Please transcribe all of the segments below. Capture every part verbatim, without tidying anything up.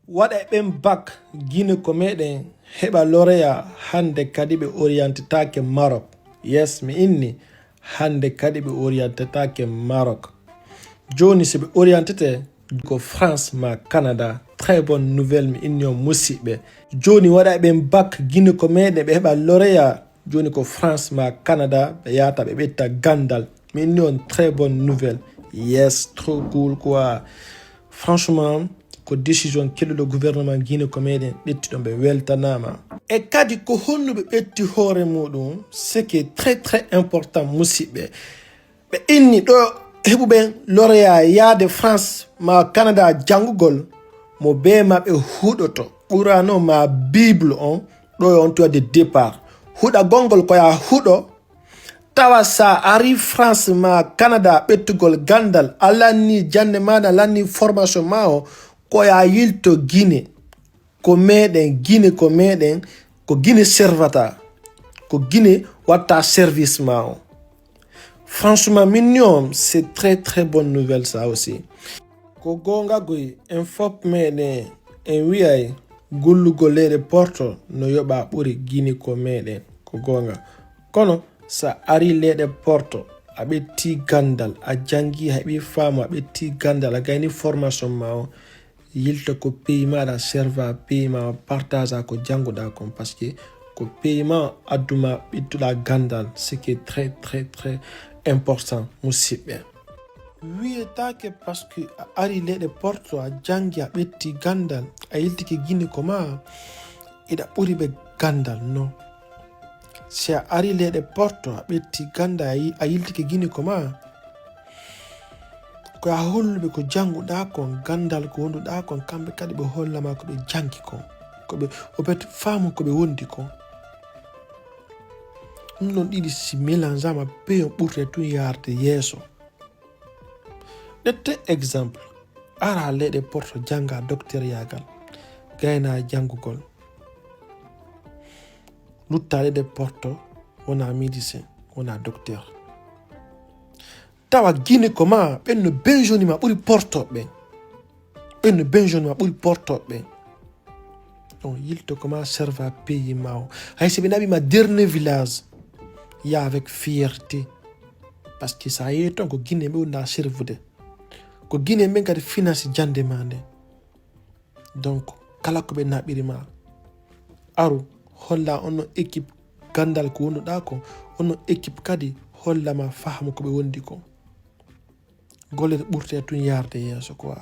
Waɗa e ɓen bac, Gine ko meɗen, heɓa lauréat, hannde kadi ɓe orientetaake Maroc. Yes, mi inni, hannde kadi ɓe orientetaake Maroc. Jooni si ɓe orientete ko France ma Canada. Très bonne nouvelle, mi inni on musidɓe. Jooni waɗa e ɓen bac, Gine ko meɗen, ɓe heɓa lauréat. Jooni ko France ma Canada ɓe yahata ɓe ɓetta ganndal. Mi inni on très bonne nouvelle. Yes, trop cool quoi. Franchement, ko décision kelɗuɗo gouvernement Guinée ko meɗen ɓetti ɗon, ɓe weltanaama. E kadi ko honno ɓe ɓetti hoore muɗum, ce qui est très très important musidɓe. Ɓe inni ɗo heɓuɓe lauréat yaade France ma Canada janngugol, mo bee maɓɓe huɗoto. Qur'an on ma Bible on, ɗo e on tuwa de départ. Huɗagol ngol ko ya huɗo, tawa sa ari France ma Canada ɓettugol ganndal, a lanni jannde ma, a lanni formation ma o, ko ya yilto Gine. Ko meɗen, Gine ko meɗen, ko Gine servata, ko Gine watta service ma o. Franchement, min ni on, c'est très très bonne nouvelle ça aussi. Ko goonga goy, en fop meɗen, en wi'ay gullugol leyɗe Porto no yoɓa ɓuri Gine ko meɗen, ko goonga. Kono sa ari leyɗe Porto, a ɓetti ganndal, a janngi, a heɓi faamu, a ɓetti ganndal, a gayni formation ma o, yilto ko pays ma, aɗa serva pays ma, partage ko jannguɗa kon, parce que ko pays ma adduma ɓettuɗa ganndal, ce qui est très très très important musidɓe. Wiyetaake parce que a ari leyɗe Porto, a janngi, a ɓetti ganndal, a yiltike Gine ko ma, iɗa ɓuri ɓe ganndal, non. Si a ari leyɗe Porto, a ɓetti ganndal, a yi-, a yiltike Gine ko ma, ko a holluɓe ko jannguɗa kon, ganndal ko wonduɗa kon, kamɓe kadi ɓe hollama ko ɓe janngi kon, ko ɓe, o ɓe faamu ko ɓe wondi kon. Ɗum ɗon ɗiɗi si mélangeama, peyon ɓurte tun yaarde yeeso. Ƴette exemple, ara leyɗe Porto jannga docteur yaagal, gayna janngugol. Lutta leyɗe Porto, wona médecin, wona docteur. Tawa Gine ko ma, ɓen no benjoni ma ɓuri Porto ɓen. Ɓen no benjoni ma ɓuri Porto ɓen. On yilto ko ma serva pays ma o. Hay si ɓe naɓi ma dernier village, ya avec fierté. Parce que sa yehi ton ko Gine ɓe wonda servude. Ko Gine ɓen kadi finance jannde ma nde. Donc, kala ko ɓe naɓiri ma, aru, holla on no équipe ganndal ko wonduɗa ko, on no équipe kadi holla ma faamu ko ɓe wondi ko. Golle ɗe ɓurte tun yaarde yeeso quoi.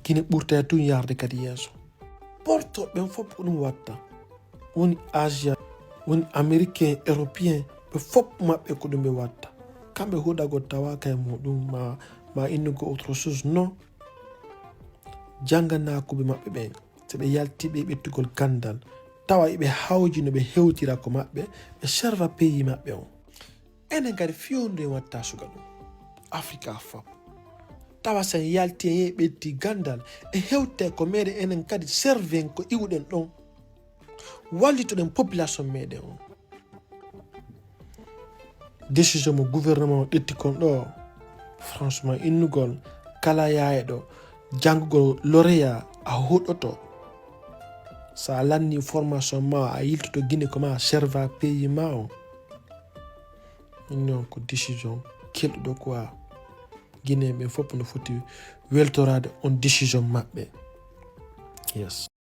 Gine ɓurte tun yaarde kadi yeeso. Porto ɓen fop ko ɗum watta. Woni Asian, woni Américain, Européen, ɓe fop maɓɓe ko ɗum ɓe watta. Kamɓe huɗagol tawa kay muɗum ma, ma innugo autre chose, non. Jannganaakuɓe maɓɓe ɓen, so ɓe yalti ɓe ɓettugol ganndal, tawa eɓe hawji no ɓe hewtira ko maɓɓe, ɓe serva pays maɓɓe on. Enen kadi fiyondu en watta suga ɗum. Afrika fop. Tawa sen yalti en yehi ɓetti ganndal, e hewte ko meɗen enen kadi serven ko iwuɗen ɗon. Wallitoɗen population meɗen on. Décision mo gouvernement o ƴetti kon ɗo, franchement innugol, kala yaayeɗo janngugol lauréat a huɗoto. Sa lanni formation ma a yiltoto Gine ko ma serva pays ma o. Min non ko décision kelɗuɗo quoi. Guinéen ɓen fof no foti weltoraade on décision maɓɓe. Yes.